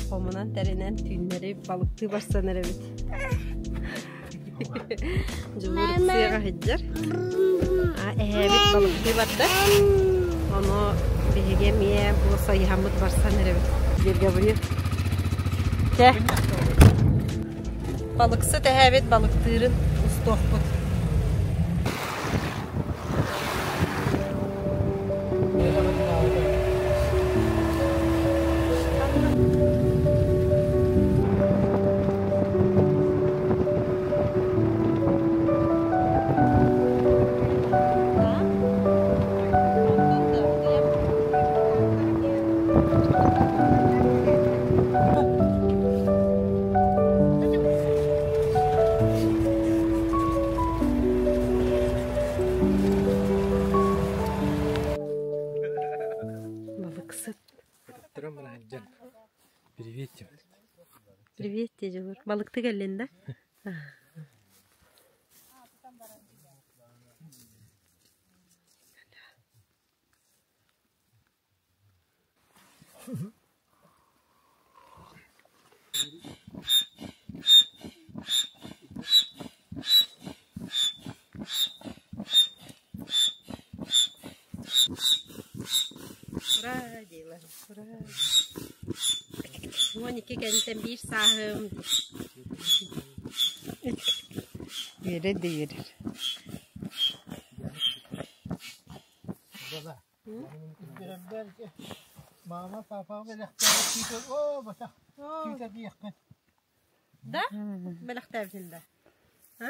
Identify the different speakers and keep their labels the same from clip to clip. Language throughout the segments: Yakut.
Speaker 1: Хомунан тэринэн түүннэри балыктыы барсан эрэбит. Дьулуур сыаҕа сылдьар. Эһээбит балыктыы барда. Ону биһиги эмиэ бу сайыһаммыт барсан эрэбит. Диир Гаврил. Чэ. Балыксыт эһээбит балыктыырын устуохпут. Балыксыт.
Speaker 2: Привет
Speaker 1: Привет, дедилер. Балыкты кэллин да? Ура диилэр, ура. 12 кэнниттэн биир сааһым.
Speaker 3: Үөрэр да үөрэр.
Speaker 2: Мама, папа бэлэхтээбит оо батах күүтэ диэххин.
Speaker 1: Да? Бэлэхтээбитин да? А?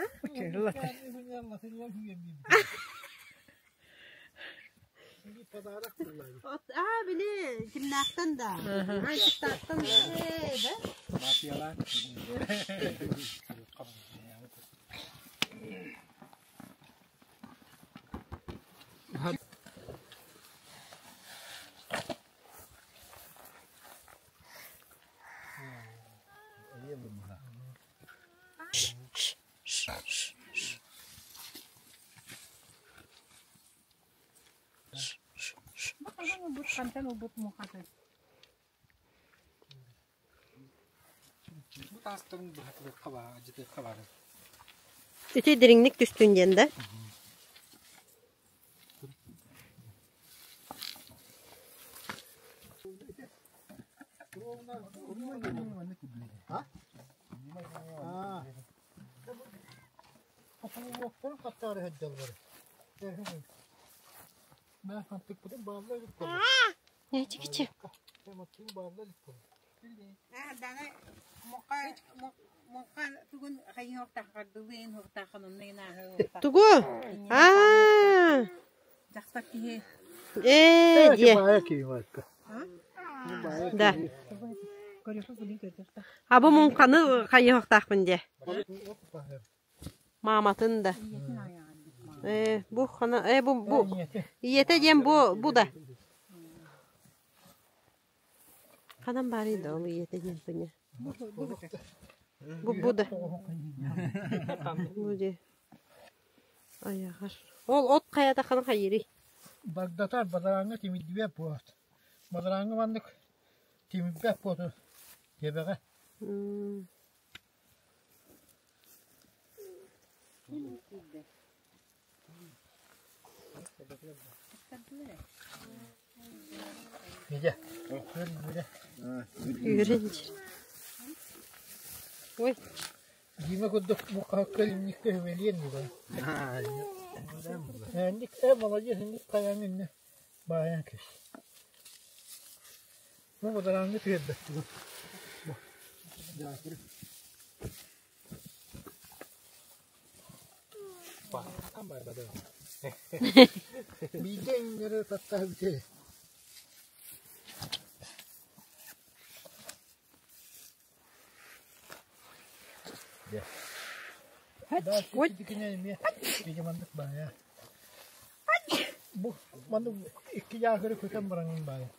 Speaker 1: А, били, кимнээхтэн да? Айсыктаахтан да?
Speaker 2: Мафиялар.
Speaker 1: Ити дириҥник түстүн диэн да? Нечикичи. Тугу? Аа. Ээ, диэ. Да. А бу муҥханы хайыһыахтаахпын диэ. Мааматын да. Ээ, бу хана ээ бу бу ийэтэ диэн бу бу да. Ханан баарый да ол ийэтэ диэн пыня. Бу бу да. Бу дии. Айаҕар. Ол от хайата хана хайырый?
Speaker 2: Багдатар бадарааҥҥа тимирдибэт буолат. Бадарааҥҥа маннык тимирбэт буолту тиэбэҕэ.
Speaker 1: Үөрэн Ой.
Speaker 2: Дима курдук мукка инникке хүмэлиэн була. Инник э молодец инник хайаан инне баайан кэс. Бу бадарааҥҥа түһэрбэт Биирдэ иҥнэри таттаһыбыты.
Speaker 1: Ой.
Speaker 2: Бу маннык икки дьаакыры көтөн бараҥын баайа.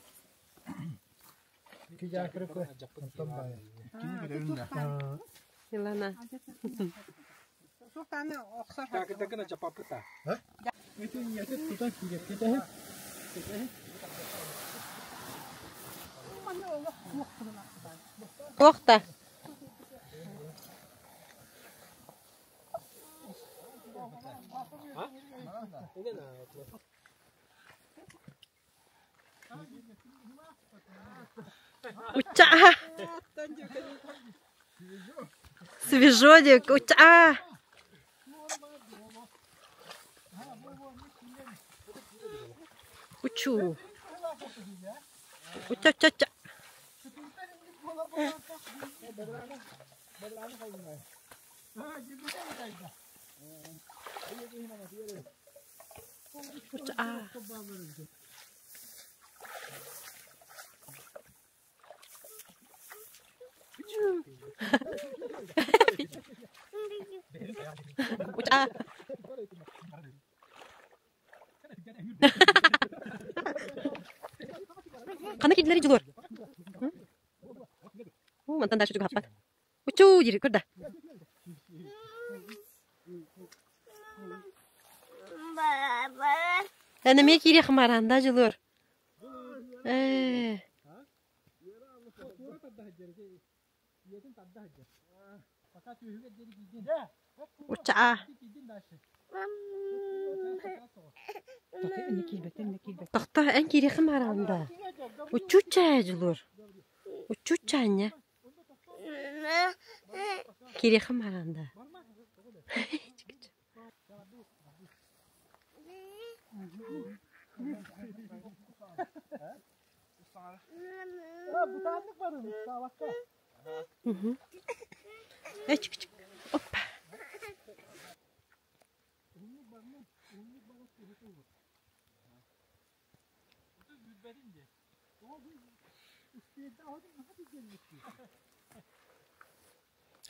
Speaker 2: Икки дьаакыры көтөн баайа.
Speaker 1: Илана. Туох да. Уччаа! Свежо диэк, уччаа! Учу. Учча-учча-учча. Уччаа. Уччаа. Ханна киирдилэр дьулуор? Уу, мантан дальше чугаһаппат. Учуу диир, көр да. Эн эмиэ киириэх маранда дьулуор. Ээ. Уччаа. Тохто, эн киириэххин баҕараҕын Уччууччаа дьулуор. Уччууччаа инньэ. Киириэххин баҕараҕын да. Опа.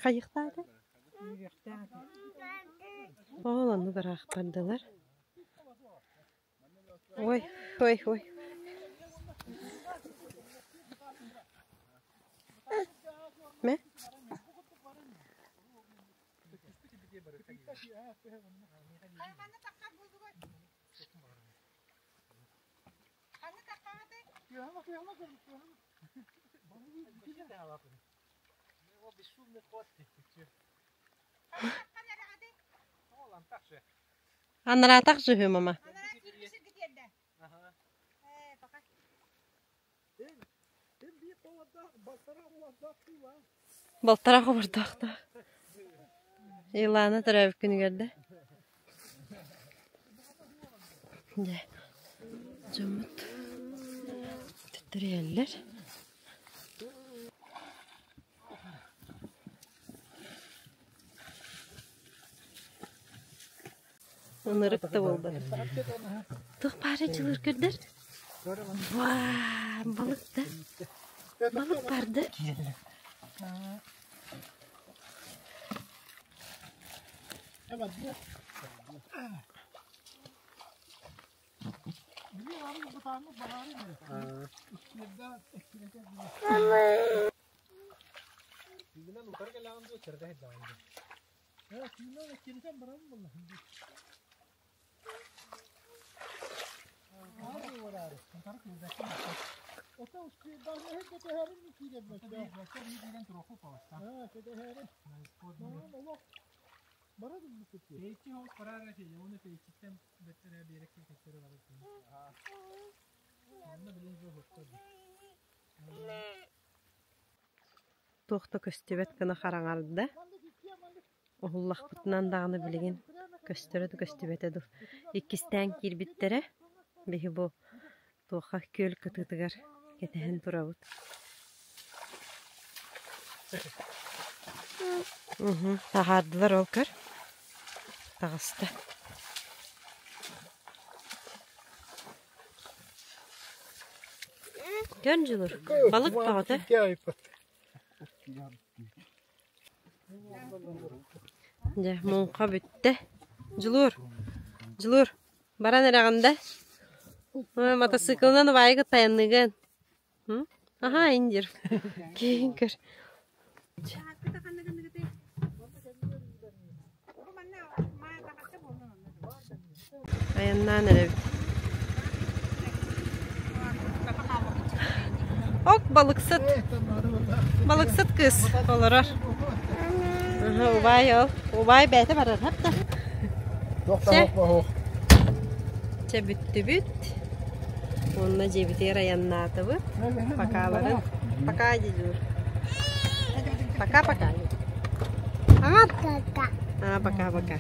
Speaker 1: Хайыхтаата? Ол оннук ыраах бардылар. Ой, ой, ой. Мэ? Анараатах жыһы мама. Балтара хобордоохтоох. Илана төрөөбүт күнүгэр да. Дьэ, дьоммут төттөрүйэллэр. Ынырык да буолбат. Туох баара дьылыр көрдөр? Ваа, балык да. Балык барды. Туох да көстүбэт гына хараҥарда. Уһуллахпытынан даҕаны билигин көстөрө да көстүбэтэ дуу. Иккистээн киирбиттэрэ. Биһи бу туохха күөл кытыытыгар кэтэһэн турабыт. Таһаардылар ол көр. Таҕыста. Көн дьулур, балык бөҕөтө. Дьэ, муҥха бүттэ. Дьулуур, Дьулуур, баран эрэҕин да? Мотоциклынан убаайы кытта айанныыгын. Аһаа, индир. Киин көр. Айаннаан эрэбит. Ок, балыксыт. Балыксыт кыыс олорор. Убай ол. Убай бэйэтэ барар хапта.
Speaker 2: Чэ.
Speaker 1: Чэ бүттүбүт. Уонна дьиэбитигэр айаннаатыбыт. Покаларын. Пока дедюр. Пока-пока. Ага. А, пока-пока.